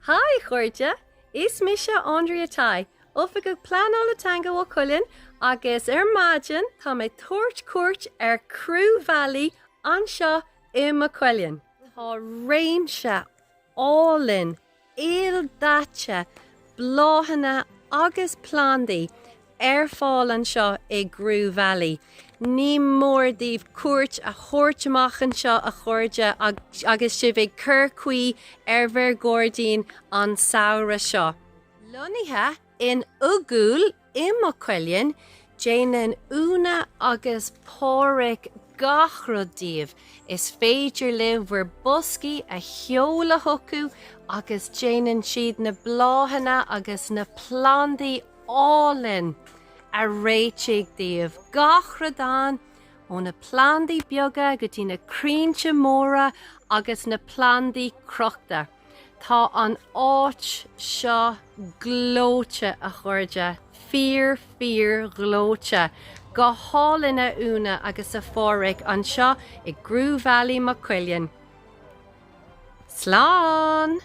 Haigh a chairde! Is mise Andrea Tighe, Oifigeach Pleanála Teanga Mhaigh Cuilinn agus ar maidin tá mé ag tabhairt cuairt ar Crew Valley anseo i Maigh Cuilinn. Tá réimse álainn ildaite bláthanna agus plandaí ar fáil anseo i gCrew Valley. Ní mór daoibh cuairt a thabhairt amach anseo a chairde agus sibh ag cur caoi ar bhur ngairdín an samhradh seo. Lonnaithe in Úgúil i Maigh Cuilinn, déanann Úna agus Páraic gach rud daoibh. Is féidir libh bhur boscaí a sheoladh chucu agus déanann siad na bláthanna agus na plandaí álainn a réitigh daoibh. Gach rud ann, ó na plandaí beaga go dtí na crainnte móra agus na plandaí crochta. Tá an áit seo gleoite, a chairde, fíor fíor ghleoite. Go hálainn a Úna agus a Pháraic anseo i gCrew Valley Maigh Cuilinn. Slán!